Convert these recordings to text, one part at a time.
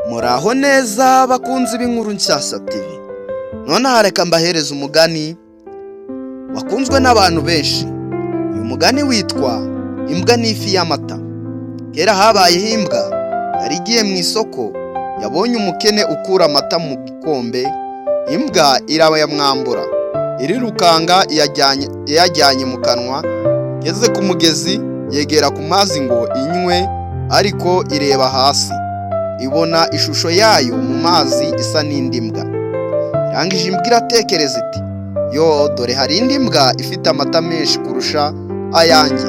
Muraho neza bakunzi b'inkuru nshyashya TV. Nonaha reka mbahereze umugani wakunzwe n'abantu benshi. Uyu mugani witwa "Imbwa n'ifi y'amata". Kera habayeho imbwa yari igiye mu isoko, yabonye umukene ukura amata mu gikombe, imbwa irayamwambura, irirukanga iyajyanye mu kanwa. Igeze ku mugezi yegera ku mazi ngo inywe, ariko ireba hasi ibona ishusho yayo mu mazi isa n'indi mbwa. Irangije imbwa iratekereza iti: "Yo, dore hari indi mbwa ifite amata menshi kurusha ayanjye,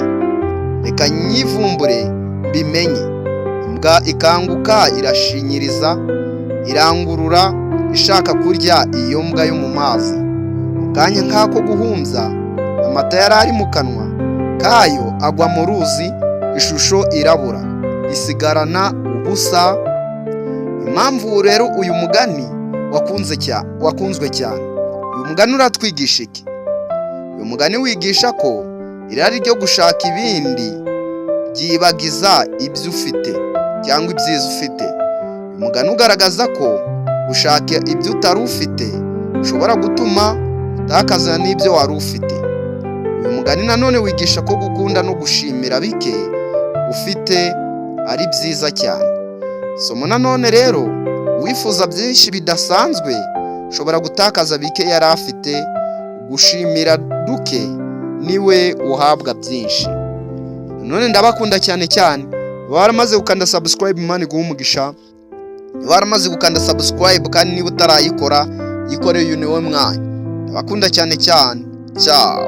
reka nyivumbure mbimenye." Imbwa ikanguka irashinyiriza, irangurura ishaka kurya iyo mbwa yo mu mazi. Mu kanya nk'ako guhumbya, amata yari ari mu kanwa kayo agwa mu ruzi, ishusho irabura, isigarana ubusa. Impamvu rero uyu mugani wakunzwe cyane, uyu mugani uratwigisha iki? Uyu mugani wigisha ko irari ryo gushaka ibindi byibagiza ibyo ufite cyangwa ibyiza ufite. Uyu mugani ugaragaza ko gushaka ibyo utari ufite ushobora gutuma utakaza n'ibyo wari ufite. Uyu mugani nanone wigisha ko gukunda no gushimira bike ufite ari byiza cyane. Somo nanone rero, uwifuza byinshi bidasanzwe ushobora gutakaza bike yari afite. Gushimira duke niwe uhabwa byinshi. None ndabakunda cyane cyane. Waramaze gukanda subscribe, Imana iguhe umugisha. Waramaze gukanda subscribe kandi niba utarayikora, yikoreye. Uyu niwe mwanya. Ndabakunda cyane cyane, ciao.